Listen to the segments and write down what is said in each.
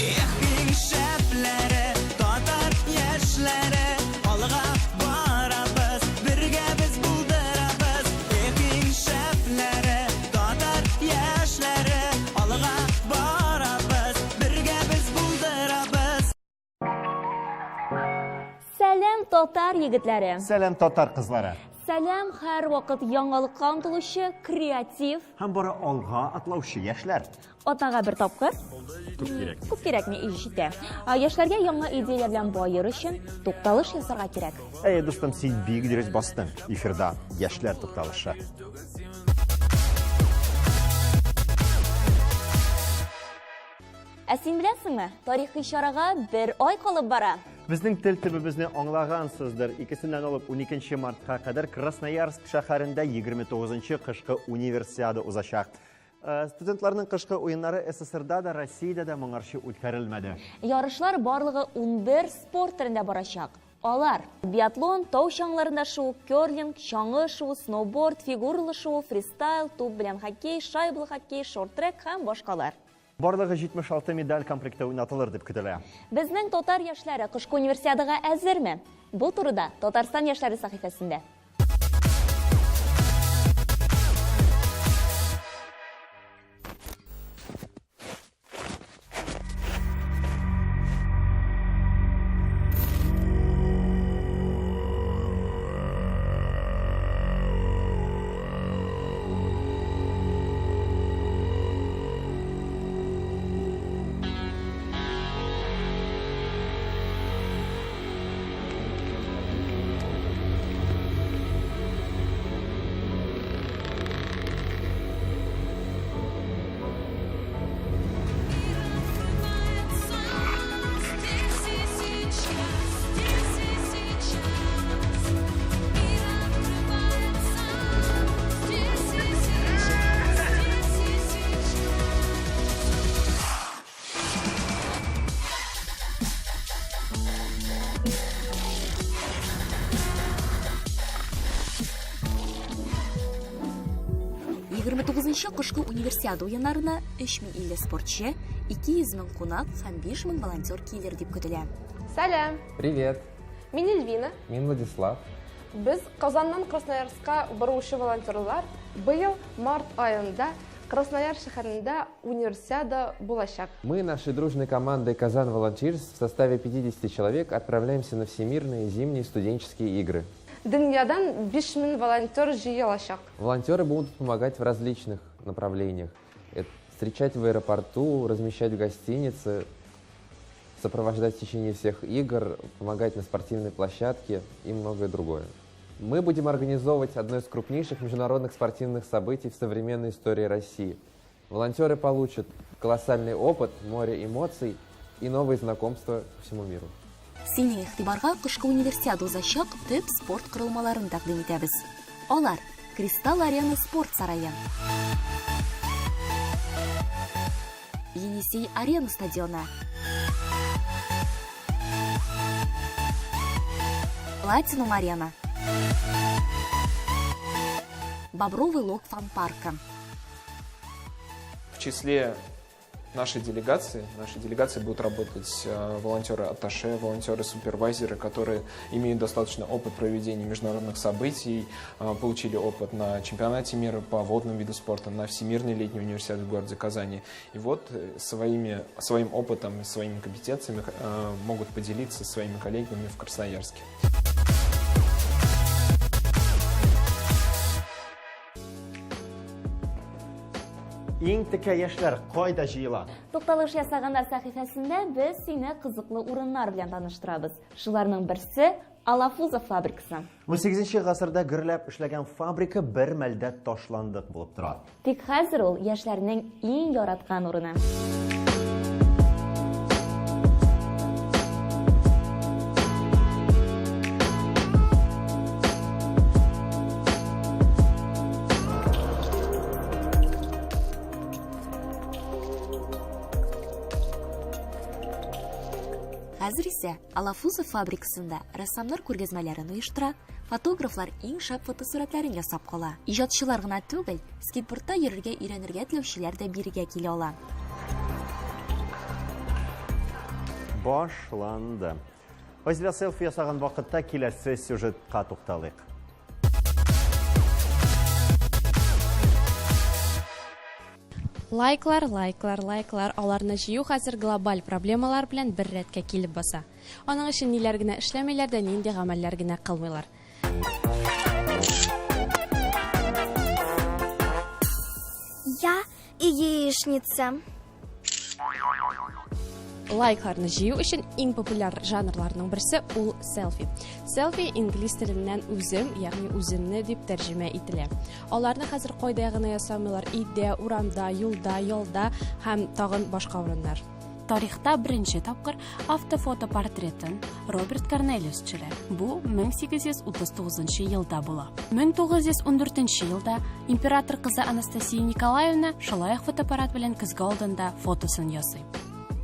Эх, иң шәпләре, татар яшьләре, алга барабыз, бергә без булдырабыз. Эх, иң шәпләре, татар яшьләре, алга барабыз, бергә без булдырабыз. Сәлам татар егетләре! Сәлам татар кызлары! Сәлам һәрвакыт яңалыкка омтылучы, креатив һәм бары алга атлаучы яшьләр. Атнага бер тапкыр. Күп кирәк. Күп кирәкми, җитә. Яшьләргә яңа идеяләр белән баер өчен тукталыш ясарга кирәк. Әй, дустым, син бик дөрес бастың. Эфирда яшьләр тукталышы. Ә син беләсеңме, тарихи чарага бер ай калып бара. Безнең тел төбебезне аңлагансыздыр. Икесеннән алып 12 мартка кадәр Красноярск шәһәрендә 29 кышкы универсиада узачак. Э, студентларның кышкы уеннары СССРда да, Россиядә дә моңарчы үткәрелмәде. Ярышлар барлыгы 11 спорт төрендә барачак. Алар: биатлон, тау чаңгыларында шуу, керлинг, чаңгы шуу, сноуборд, фигуралы шуу, фристайл, туп белән хоккей, шайбалы хоккей, шорт-трек һәм башкалар. Барлыгы 76 медаль комплекты уйнатылыр дип көтелә. Безнең татар яшьләре кышкы универсиадага әзерме? Бу турыда Татарстан яшьләре сәхифәсендә. Егерме тугызынчы кышкы универсиада уеннарына 3050 спортчы, 200 мең кунак һәм 5000 волонтер килер дип көтелә. Сәлам! Привет! Мин Эльвина. Мин Владислав. Без Казаннан Красноярскка баручы волонтерлар. Быел март аенда Краснояр шәһәрендә универсиада булачак. Мы нашей дружной командой Казан Volunteers в составе 50 человек отправляемся на Всемирные зимние студенческие игры. Дөньядан 5000 волонтер җыелачак. Волонтеры будут помогать в различных направлениях. Это встречать в аэропорту, размещать в гостинице, сопровождать в течение всех игр, помогать на спортивной площадке и многое другое. Мы будем организовывать одно из крупнейших международных спортивных событий в современной истории России. Волонтеры получат колоссальный опыт, море эмоций и новые знакомства по всему миру. Синең игътибарга кышкы универсиада узачак төп спорт корылмаларын тәкъдим итәбез. Алар: Кристалл Арена спорт сарае, Енисей Арена стадионы, Платинум Арена, Бобровый лог фан-парка. В числе нашей делегации, нашей делегации будут работать волонтеры-атташе, волонтеры-супервайзеры, которые имеют достаточно опыт проведения международных событий, получили опыт на чемпионате мира по водному виду спорта, на Всемирной летней универсиаде в городе Казани. И своим опытом, своими компетенциями могут поделиться со своими коллегами в Красноярске. Иң текә яшьләр кайда җыела? Тукталыш ясаганда сәхифәсендә без сине кызыклы урыннар белән таныштырабыз. Шуларның берсе Алафузов фабрикасы. Унсигезенче гасырда гөрләп эшләгән фабрика бер мәлдә ташландык булып тора. Тик хәзер ул яшьләрнең иң яраткан урыны. Хәзер исә Алафузов фабрикасында рәссамнар күргәзмәләрен оештыра, фотографлар иң шәп фотосурәтләрен ясап кала. Иҗатчылар гына түгел, скейтбордта йөрергә өйрәнергә теләүчеләр дә бирегә килә ала. башланды. Айзилә селфи ясаган вакытта киләсе сюжетка тукталыйк. Лайклар, лайклар, лайклар, аларны җыю хәзер глобаль проблемалар белән бер рәткә килеп баса. Аның өчен ниләр генә эшләмиләр дә, нинди гамәлләр генә кылмыйлар. Я яичница. Лайкларны җыю өчен иң популяр жанрларның берсе ул селфи. Селфи инглиз теленнән үзем, ягъни үземне дип тәрҗемә ителә. Аларны хәзер кайда гына ясамыйлар, өйдә, урамда, юлда, ялда һәм тагын башка урыннар. Тарихта беренче тапкыр автофотопортретын Роберт Корнелиус төшерә. Бу 1839 елда була. 1914 елда император кызы Анастасия Николаевна шулай ук фотоаппарат белән көзге алдында фотосын ясый.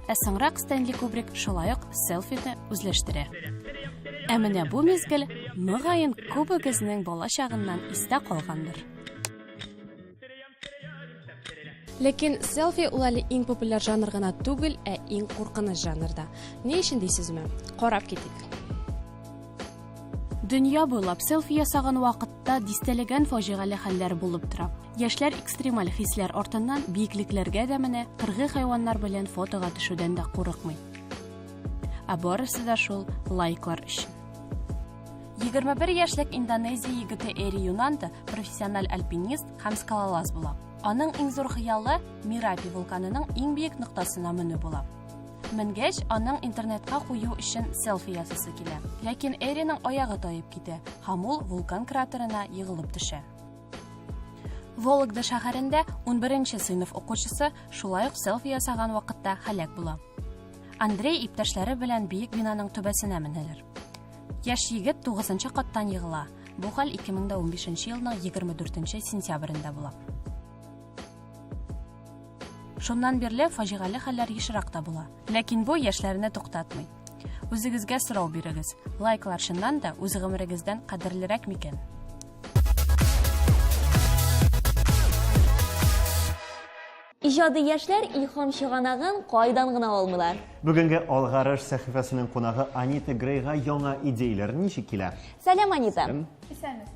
Ә соңрак Стэнли Кубрик шулай ук селфины үзләштерә. Ә менә бу мизгел, мөгаен, күбегезнең бала чагыннан истә калгандыр. Ләкин селфи ул әле иң популяр жанр гына түгел, ә иң куркыныч жанр да. Ни өчен дисезме? Карап китик. Дөнья буйлап селфи ясаган вакытта дистәләгән фаҗигале хәлләр булып тора. Яшьләр экстремаль хисләр артыннан биеклекләргә дә менә, кыргый хайваннар белән фотога төшүдән дә курыкмый. Ә барысы да шул лайклар өчен. 21 яшьлек Индонезия егете Эри Юнанто профессиональ альпинист һәм скалолаз була. Аның иң зур хыялы Мирапи вулканының иң биек ноктасына менү була. Менгәч, аның интернетка кую өчен селфи ясасы килә. Ләкин Эриның аягы таеп китә һәм ул вулкан кратерына егылып төшә. Вологда шәһәрендә 11 сыйныф укучысы шулай ук селфи ясаган вакытта һәлак була. Андрей иптәшләре белән биек бинаның түбәсенә менәләр. Яшь егет 9 каттан егыла. Бу хәл 2015 елның 24 сентябрендә була. Шуннан бирле фаҗигале хәлләр ешрак та була. Ләкин бу яшьләрне туктатмый. Үзегезгә сорау бирегез. Лайклар чыннан да үз гомерегездән кадерлерәк микән? Иҗади яшьләр илһам чыганагын кайдан гына алмыйлар. Бүгенге Алгарыш сәхифәсенең кунагы Анита Грейга яңа идеяләр ничек килә? Сәлам, Анита. Исәнмесез.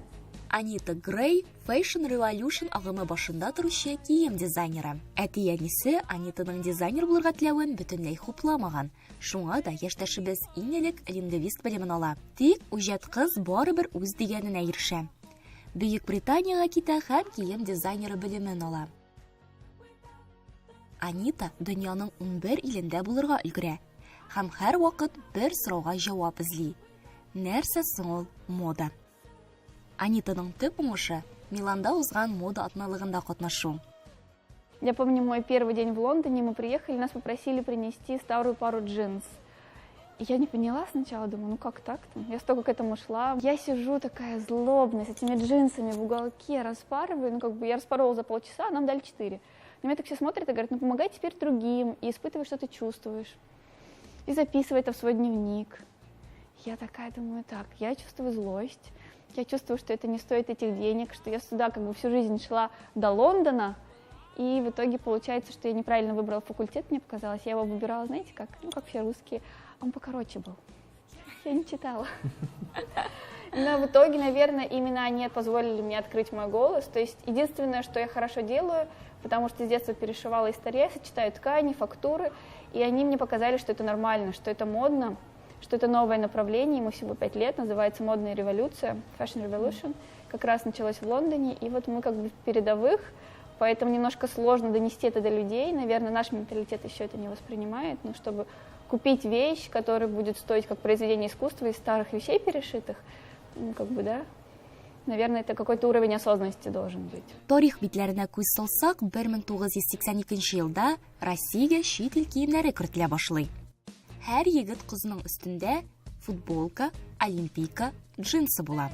Анита Грей Fashion Revolution агымы башында торучы кием дизайнеры. Әти-әнисе Анитаның дизайнер булырга теләвен бөтенләй хупламаган. Шуңа да яшьтәшебез иң элек лингвист белемен ала. Тик үҗәт кыз барыбер үз дигәненә ирешә. Бөек Британиягә китә һәм кием дизайнеры белемен ала. Анита дөньяның 11 илендә булырга өлгерә һәм һәрвакыт бер сорауга җавап эзли. Нәрсә соң ул мода? Анитаның төп уңышы Миланда узган мода атналыгында катнашу. Я помню мой первый день в Лондоне, мы приехали, нас попросили принести старую пару джинс. И я не поняла сначала, думаю, ну как так-то? Я столько к этому шла. Я сижу такая злобная, с этими джинсами в уголке, распарываю. Ну как бы я распарывала за полчаса, а нам дали 4. На меня так все смотрят и говорят, ну помогай теперь другим, и испытывай, что ты чувствуешь. И записывай это в свой дневник. Я такая думаю, так, я чувствую злость, я чувствую, что это не стоит этих денег, что я сюда как бы всю жизнь шла до Лондона, и в итоге получается, что я неправильно выбрала факультет, мне показалось. Я его выбирала, знаете, как, ну, как все русские. Он покороче был. Я не читала. Но в итоге, наверное, именно они позволили мне открыть мой голос. То есть единственное, что я хорошо делаю, потому что с детства перешивала из старья, сочетаю ткани, фактуры, и они мне показали, что это нормально, что это модно, что это новое направление, ему всего 5 лет, называется «Модная революция», Fashion Revolution, как раз началось в Лондоне, и вот мы как бы в передовых, поэтому немножко сложно донести это до людей, наверное, наш менталитет еще это не воспринимает, но чтобы купить вещь, которая будет стоить как произведение искусства из старых вещей перешитых, ну, как бы, да, наверное, это какой-то уровень осознанности должен быть. Тарих битләренә күз салсак, 1982 елда Россиягә чит ил киемнәре кертелә башлый. Һәр егет кызның өстендә футболка, олимпийка, джинсы була.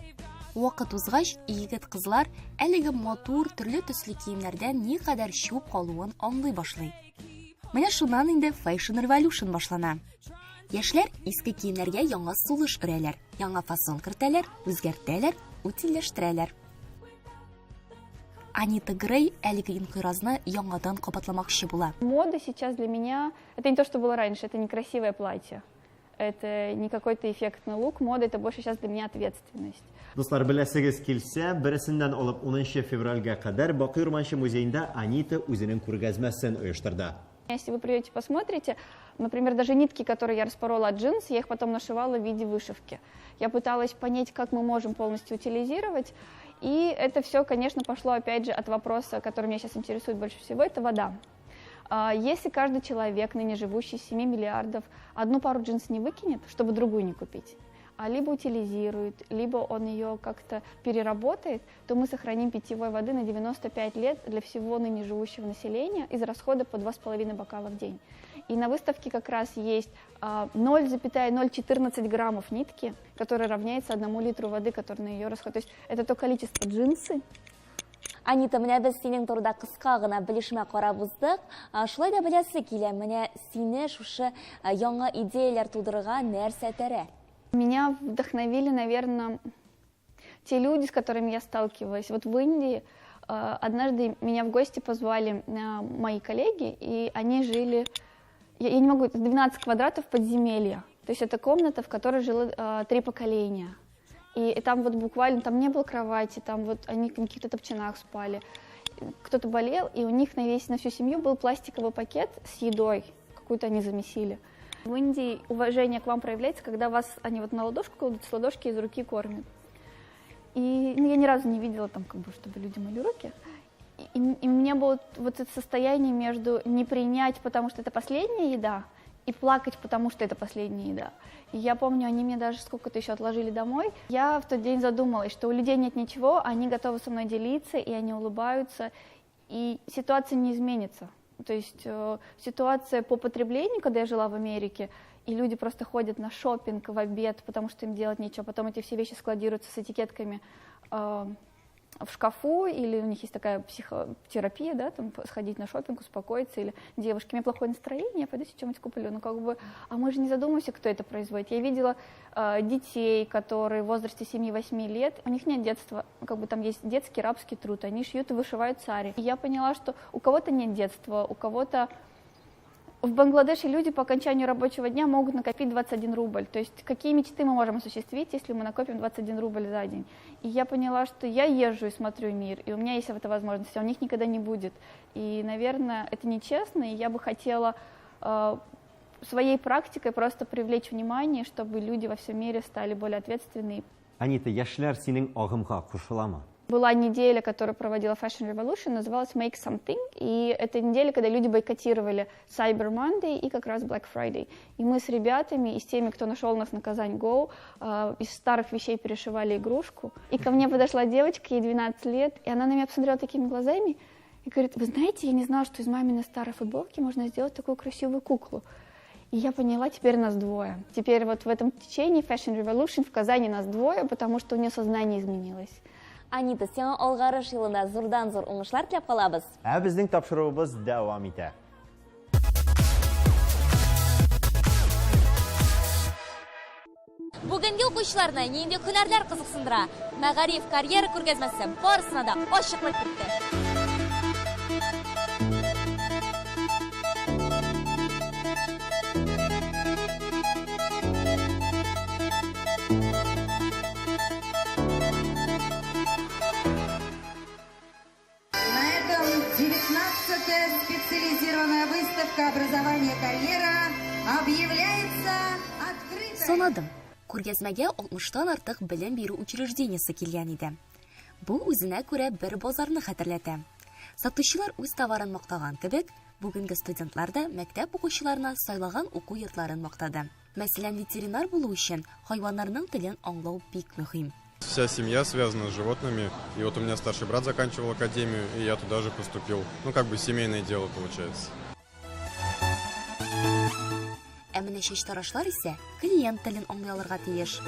Вакыт узгач, егет кызлар әлеге матур төрле төсле киемнәрдән никадәр чүп калуын аңлый башлый. Менә шуннан инде Fashion Revolution башлана. Яшьләр иске киемнәргә яңа сулыш өрәләр, яңа фасон кертәләр, үзгәртәләр, утильләштерәләр. Анита Грей әлеге инкыйразны яңадан кабатламакчы була. Мода сейчас для меня, это не то, что было раньше, это не красивое платье, это не какой-то эффектный лук, мода это больше сейчас для меня ответственность. Дуслар, беләсегез килсә, бересеннән алып 10 февральгә кадәр Бакый Урманче музеенда Анита үзенең күргәзмәсен оештырды. Если вы придете, посмотрите, например, даже нитки, которые я распорола от джинс, я их потом нашивала в виде вышивки. Я пыталась понять, как мы можем полностью утилизировать, и это все, конечно, пошло опять же от вопроса, который меня сейчас интересует больше всего, это вода. Если каждый человек, ныне живущий 7 миллиардов, одну пару джинс не выкинет, чтобы другую не купить, а либо утилизирует, либо он ее как-то переработает, то мы сохраним питьевой воды на 95 лет для всего ныне живущего населения из расхода по 2,5 бокала в день. И на выставке как раз есть 0,014 граммов нитки, которая равняется 1 литру воды, который на ее расход. То есть это то количество джинсы. Анита, менә без синең турыда кыска гына белешмә карап уздык. Шулай да беләсе килә, менә сине шушы яңа идеяләр тудырырга нәрсә этәрә? Меня вдохновили, наверное, те люди, с которыми я сталкивалась. Вот в Индии однажды меня в гости позвали мои коллеги, и они жили, я не могу, это 12 квадратов подземелья. То есть это комната, в которой жило 3 поколения. И там вот буквально, там не было кровати, там вот они на каких-то топчанах спали. Кто-то болел, и у них на всю семью был пластиковый пакет с едой, какую-то они замесили. В Индии уважение к вам проявляется, когда вас они вот на ладошку кладут, с ладошки из руки кормят. И я ни разу не видела там, как бы, чтобы люди мыли руки. И у меня было вот это состояние между не принять, потому что это последняя еда, и плакать, потому что это последняя еда. И я помню, они мне даже сколько-то еще отложили домой. Я в тот день задумалась, что у людей нет ничего, они готовы со мной делиться, и они улыбаются, и ситуация не изменится. То есть ситуация по потреблению, когда я жила в Америке, и люди просто ходят на шопинг в обед, потому что им делать нечего, потом эти все вещи складируются с этикетками в шкафу, или у них есть такая психотерапия, да, там сходить на шопинг, успокоиться, или девушки, у меня плохое настроение, я пойду себе что-нибудь куплю, ну как бы, а мы же не задумываемся, кто это производит. Я видела детей, которые в возрасте 7-8 лет, у них нет детства, как бы там есть детский рабский труд, они шьют и вышивают сари. И я поняла, что у кого-то нет детства, у кого-то... В Бангладеше люди по окончанию рабочего дня могут накопить 21 рубль. То есть какие мечты мы можем осуществить, если мы накопим 21 рубль за день? И я поняла, что я езжу и смотрю мир, и у меня есть эта возможность, а у них никогда не будет. И, наверное, это нечестно, и я бы хотела своей практикой просто привлечь внимание, чтобы люди во всем мире стали более ответственны. Анита, яшьләр синең агымга кушыламы? Была неделя, которую проводила Fashion Revolution, называлась Make Something, и это неделя, когда люди бойкотировали Cyber Monday и как раз Black Friday. И мы с ребятами и с теми, кто нашел нас на Казань Go, из старых вещей перешивали игрушку. И ко мне подошла девочка, ей 12 лет, и она на меня посмотрела такими глазами и говорит: вы знаете, я не знала, что из маминой старой футболки можно сделать такую красивую куклу. И я поняла, теперь нас двое. Теперь вот в этом течении Fashion Revolution в Казани нас двое, потому что у нее сознание изменилось. Анита, сиңа алгарыш елында зурдан-зур уңышлар теләп калабыз. Ә безнең тапшыруыбыз дәвам итә. Бүгенге укучыларны нинди һөнәрләр кызыксындыра? Мәгариф карьера күргәзмәсе барысына да ачыклык кертте. Образование карьера объявляется открытой. Санадым. Күргәзмәгә 60-тан артык белем бирү учреждениесе килгән иде. Бу үзенә күрә бер базарны хәтерләтә. Сатучылар үз товарын мактаган кебек, бүгенге студентлар да мәктәп укучыларына сайлаган уку йортларын мактады. Мәсәлән, ветеринар булу өчен хайваннарның телен аңлау бик мөһим. Вся семья связана с животными, и вот у меня старший брат заканчивал академию, и я туда же поступил. Ну, как бы семейное дело получается. Ә менә чәчтарашлар исә клиент телен аңлый алырга тиеш.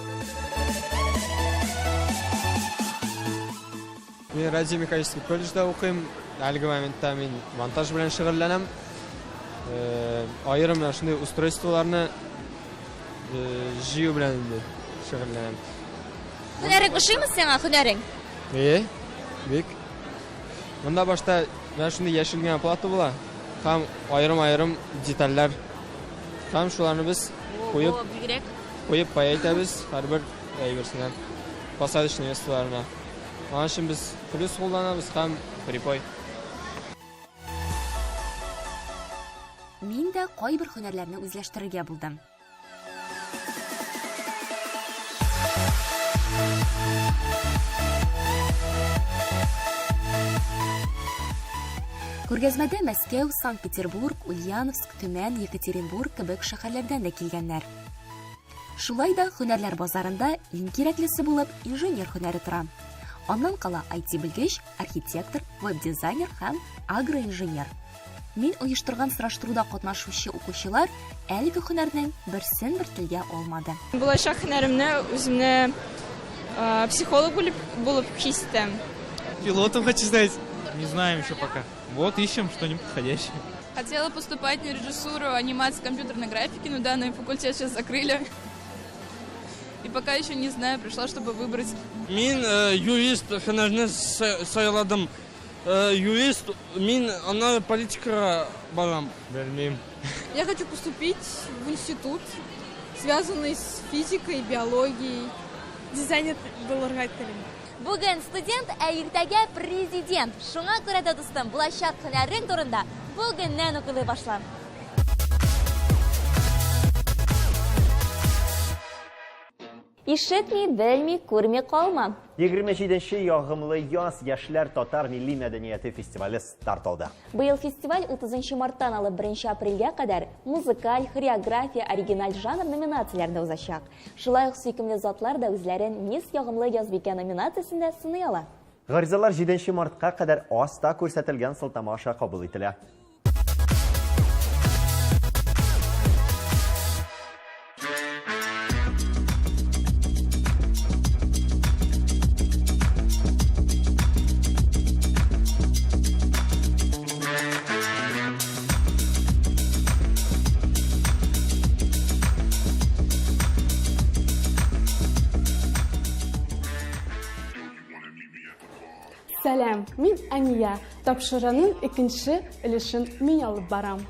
Мин радиомеханический колледжда укыйм. Әлеге моментта мин монтаж белән шөгыльләнәм. Аерым менә шундый устройстволарны җыю белән инде шөгыльләнәм. Һөнәрең ошыймы сиңа, һөнәрең? Әйе, бик. Монда башта менә шундый яшел генә плата була һәм аерым-аерым детальләр. Һәм шуларны без куеп, куеп паять итәбез һәрбер әйберсенә, посадочный местоларына. Аның өчен без флюс кулланабыз һәм припой. Мин дә кайбер һөнәрләрне үзләштерергә булдым. Күргәзмәдә Мәскәү, Санкт-Петербург, Ульяновск, Төмән, Екатеринбург кебек шәһәрләрдән дә килгәннәр. Шулай да һөнәрләр базарында иң кирәклесе булып инженер һөнәре тора. Аннан кала IT-белгеч, архитектор, веб-дизайнер һәм агроинженер. Мин оештырган сораштыруда катнашучы укучылар әлеге һөнәрнең берсен бер телгә алмады. Булачак һөнәремне үземне психолог булып, булып хис итәм. Пилотом хочу стать. Не знаем еще пока. Вот ищем что-нибудь подходящее. Хотела поступать на режиссуру, анимации, компьютерной графики, но данный факультет сейчас закрыли. И пока еще не знаю, пришла, чтобы выбрать. Мин юрист һөнәрне сайладым. Юрист, мин аннары политикага барам. Белмим. Я хочу поступить в институт, связанный с физикой, биологией. Дизайнер булырга телим. Бүген студент, ә иртәгә президент. Шуңа күрә дә, дустым, булачак һөнәрең турында бүгеннән үк уйлый башла. Ишетми, белми, күрми калма. 27 Ягымлы яз яшьләр татар милли мәдәнияте фестивале старт алды. Быел фестиваль 30 марттан алып 1 апрельгә кадәр музыкаль, хореография, оригиналь жанр номинацияләрендә узачак. Шулай ук сөйкемле затлар да үзләрен Мисс Ягымлы язбикә номинациясендә сыный ала. Гаризалар 7 мартка кадәр аста күрсәтелгән сылтама аша кабул ителә. Сәлам, мин Ания. Тапшыруның икенче өлешен мин алып барам.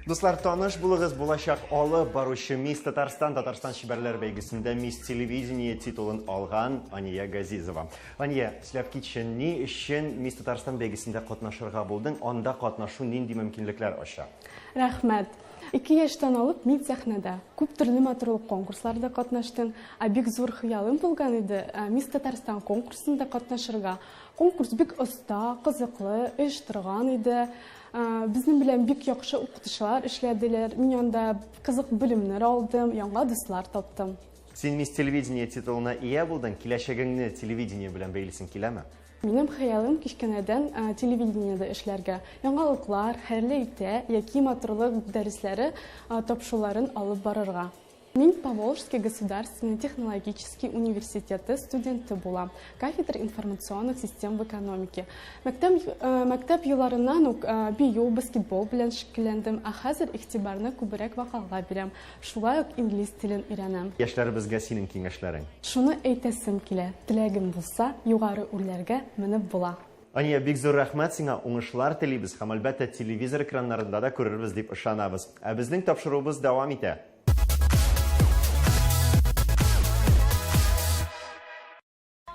Дуслар, таныш булыгыз, булачак алып баручы Мисс Татарстан, Татарстан чибәрләр бәйгесендә Мисс Телевидение титулын алган Ания Газизова. Ания, сөйләп китче, ни өчен Мисс Татарстан бәйгесендә катнашырга булдың? Анда катнашу нинди мөмкинлекләр ача? Рәхмәт. 2 яшьтән алып мин сәхнәдә. Күп төрле матурлык конкурсларда катнаштым. Ә бик зур хыялым булган иде, Мисс Татарстан конкурсында катнашырга. Конкурс бик оста, кызыклы, оештырган иде. Безнең белән бик яхшы укытучылар эшләделәр. Мин анда кызык белемнәр алдым, яңа дуслар таптым. Син Мисс Телевидение титулына ия булдың. Киләчәгеңне телевидение белән бәйлисең киләме? Минем хыялым кечкенәдән телевидениедә эшләргә. Яңалыклар, хәерле иртә яки матурлык дәресләре тапшыруларын алып барырга. Мин Поволжский государственный технологический университеты студенты булам. Кафедра информационных систем в экономике. Мәктәп елларыннан ук бию, баскетбол белән шөгыльләндем, ә хәзер игътибарны күбрәк вокалга бирәм. Шулай ук инглиз телен өйрәнәм. Яшьләребезгә синең киңәшләрең? Шуны әйтәсем килә, теләгем булса, югары үрләргә менеп була. Ания, бик зур рәхмәт сиңа, уңышлар телибез һәм, әлбәттә, телевизор экраннарында да күрербез дип ышанабыз. Ә безнең тапшыруыбыз дәвам итә.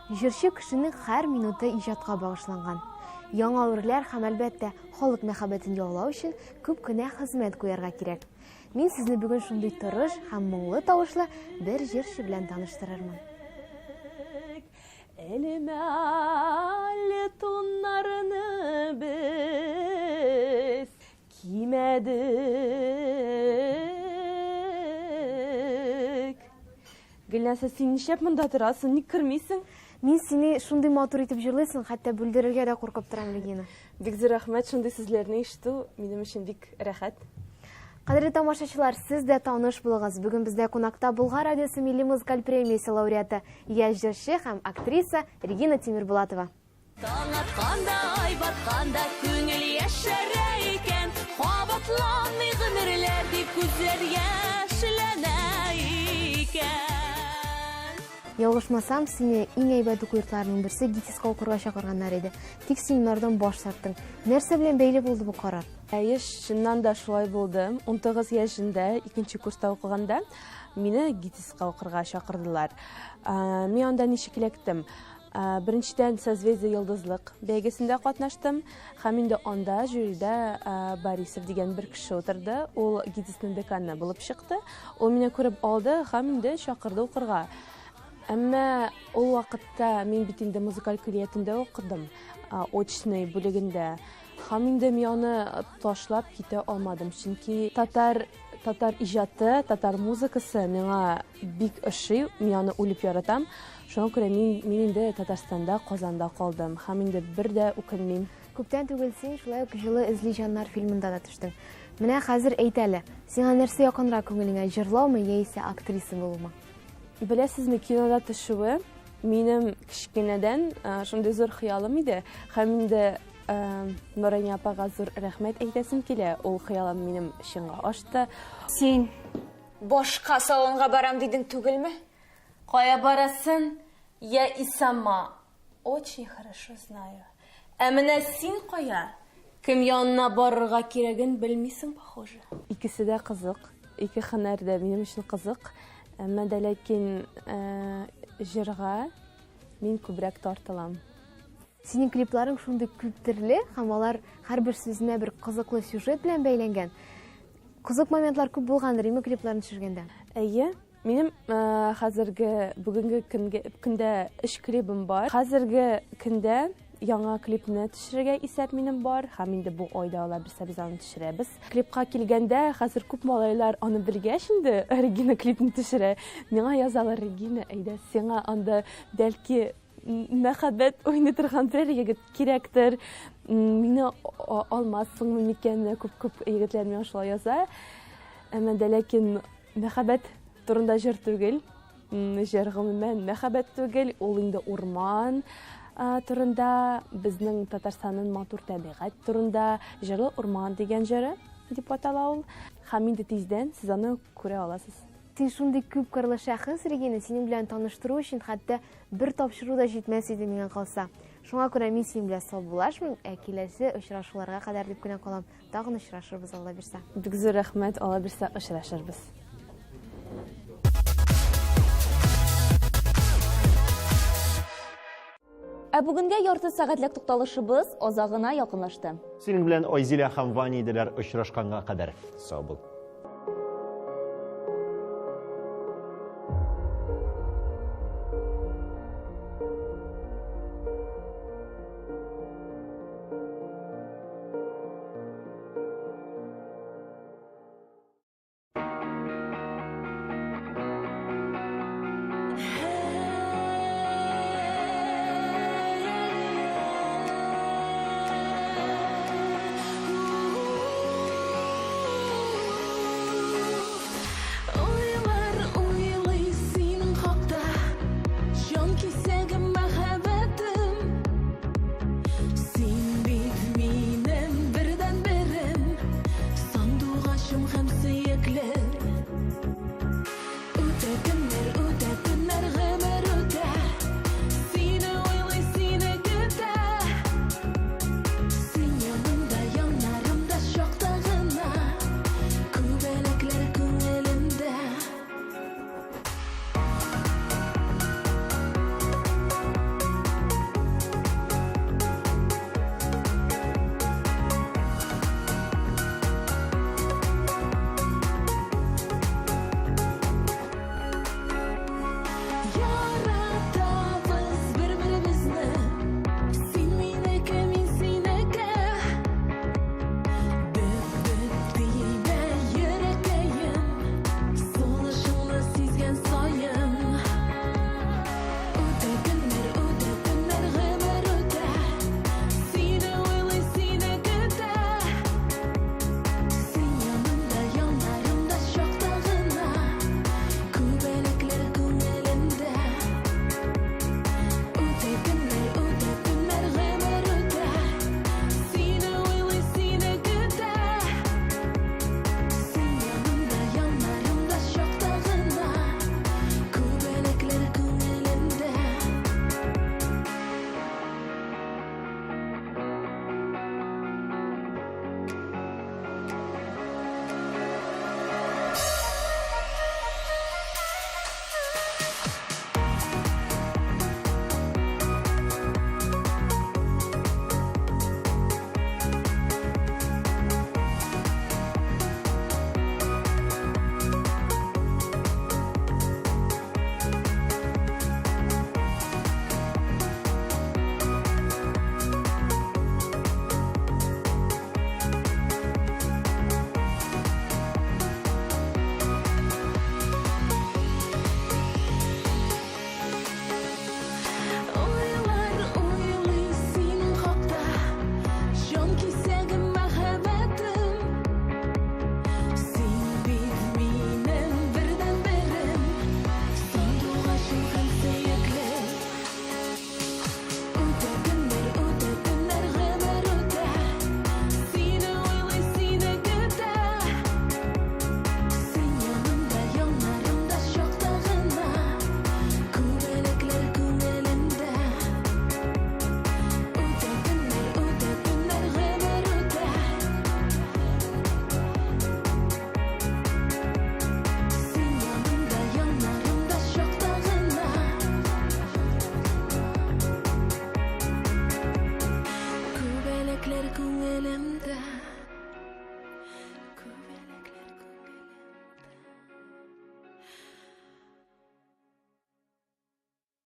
Җырчы кешенең һәр минуты иҗатка багышланган. Яңа үрләр һәм, әлбәттә, халык мәхәббәтен яулау өчен күп кенә хезмәт куярга кирәк. Мин сезне бүген шундый тырыш һәм моңлы тавышлы бер җырчы белән таныштырырмын. Элмә әле туннарны без кимәдек. Гөлназа, син нишләп монда торасың? Ник кермисең? Мин сине шундый матур итеп җырлыйсың, хәтта бүлдерергә дә куркып торам, Регина. Бик зур рәхмәт, шундый сүзләрне ишетү минем өчен бик рәхәт. Кадерле тамашачылар, сез дә таныш булыгыз. Бүген бездә кунакта Болгар радиосы милли музыкаль премиясе лауреаты, яшь җырчы һәм актриса Регина Тимербулатова. Таң атканда, ай батканда күңел яшәрә икән, кабатланмый гомерләр дип күзләр яшьләнә икән. Ялгышмасам, сине иң әйбәт уку йортларының берсе ГИТИСка укырга чакырганнар иде. Тик син монардан баш тарттың. Нәрсә белән бәйле булды бу карар? Әйе, чыннан да шулай булды. 19 яшендә, икенче курста укыганда, мине ГИТИСка укырга чакырдылар. Мин анда ничек эләктем? Беренчедән, Созвездие йолдызлык бәйгесендә катнаштым. Һәм инде анда жюрида Борисов дигән бер кеше утырды. Ул ГИТИСның деканы булып чыкты. Ул мине күреп алды һәм инде чакырды укырга. Әмма ул вакытта мин бит инде музыкаль көллиятендә укыдым, очный бүлегендә. Һәм инде мин аны ташлап китә алмадым, чөнки татар татар иҗаты, татар музыкасы миңа бик ошый, мин аны үлеп яратам. Шуңа күрә мин, мин инде Татарстанда, Казанда калдым һәм инде бер дә үкенмим. Күптән түгел син шулай ук Җылы эзли җаннар фильмында да төштең. Менә хәзер әйт әле, сиңа нәрсә якынрак күңелеңә, җырлаумы яисә актриса булумы? Беләсезме, кинода төшүе минем кечкенәдән шундый зур хыялым иде. Һәм инде Нурания апага зур рәхмәт әйтәсем килә. Ул хыялым минем чынга ашты. Син башка салонга барам дидең түгелме? Кая барасын я и сама очень хорошо знаю. Ә менә син кая, кем янына барырга кирәген белмисең, похоже. Икесе дә кызык, ике һөнәр дә минем өчен кызык. Әмма дә ләкин җырга мин күбрәк тартылам. Синең клипларың шундый күптөрле һәм алар һәрбер сүзенә бер кызыклы сюжет белән бәйләнгән. Кызык моментлар күп булгандыр, име клипларны төшергәндә? Әйе, Минем хәзерге бүгенге көнгә көндә өч клибым бар. Хәзерге көндә яңа клипны төшерергә исәп минем бар һәм инде бу айда ала бирсә без аны төшерәбез. Клипка килгәндә, хәзер күп малайлар аны белгәч инде Регина клипны төшерә. Миңа язалар, Регина, әйдә, сиңа анда бәлки мәхәббәт уйный торган берәр егет кирәктер. Мине алмассыңмы микән? Күп-күп егетләр миңа шулай яза. Әмма дә ләкин Мәхәббәт турында җыр түгел. Җыр гомумән мәхәббәт түгел, ул инде урман турында, безнең Татарстанның матур табигать турында, Җырлы урман дигән җыры дип атала ул. Һәм инде тиздән сез аны күрә аласыз. Син шундый күпкырлы шәхес, Регина, синең белән таныштыру өчен хәтта бер тапшыру да җитмәс иде миңа калса. Шуңа күрә мин синең белән саубуллашмыйм, ә киләсе очрашуларга кадәр дип кенә калам. Тагын очрашырбыз, Алла бирсә. Бик зур рәхмәт, Алла бирсә, очрашырбыз. Ә бүгенгә ярты сәгатьлек тукталышыбыз азагына якынлашты. Синең белән Айзилә һәм Ваня иделәр очрашканга кадәр. Сау бул.